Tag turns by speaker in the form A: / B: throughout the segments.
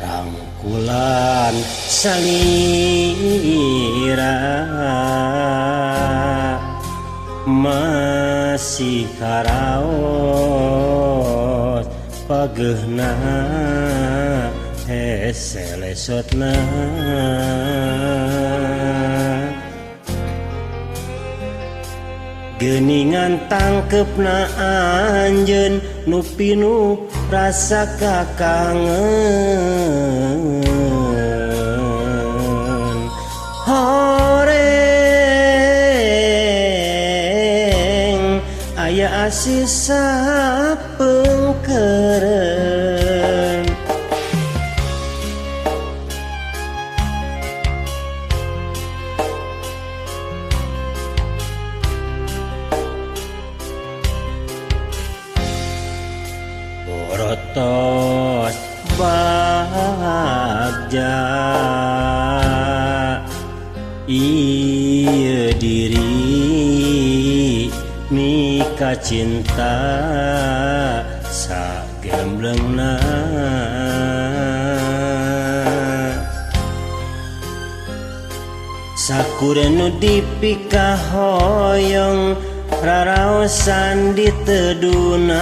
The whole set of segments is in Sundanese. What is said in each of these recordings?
A: Rangkulan salira masih karaos pagehna hese lesotna geuningan tangkepna anjeun nu pinuh rasa kakangen horeng aya asisa pengkeren borotos bagja ieu diri mika cinta sagemblengna sakureun nu dipikahoyong raraosan ditedunan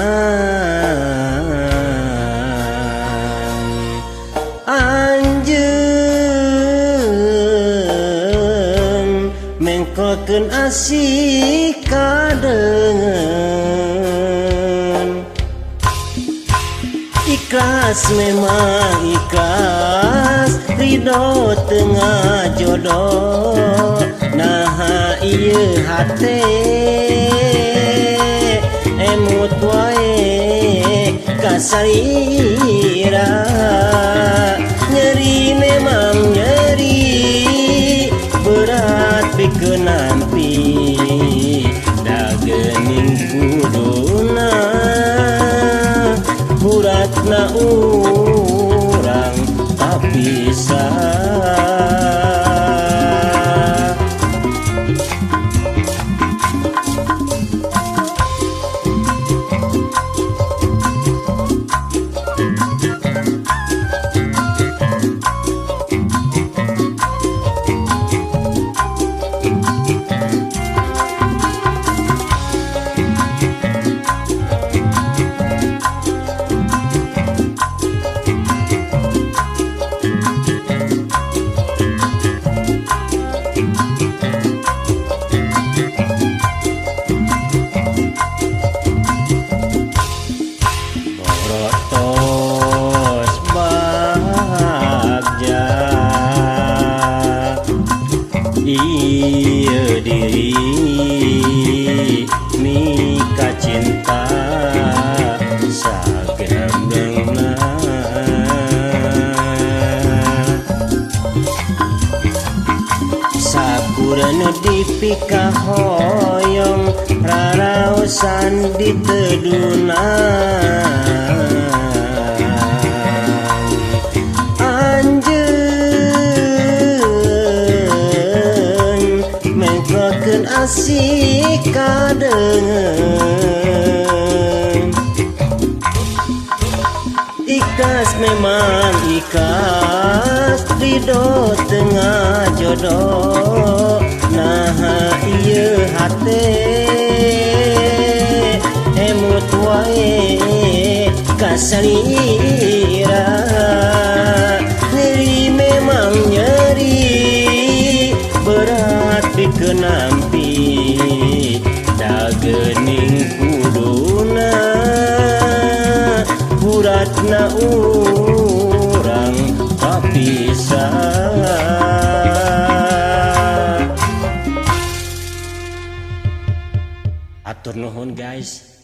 A: anjeun mengkolkeun asih kadeungeun ikhlas memang ikhlas ridho tengah jodoh naha ieu hate emut wae kasalira nyeri memang nyeri berat pikeun nampi da geuning kuduna buratna urang tapisah. Borotos bagja ieu diri mika cinta sagemblengna sakureun nu dipikahoyong raraosan ditedunan anjeun mengkolkeun asih kadeungeun ikhlas memang ikhlas ridho tengah jodoh naha ieu hate emut wae kasalira nyeri memang nyeri berat pikeun nampi da geuning kuduna buratna urang tapisah. Atur nuhun guys.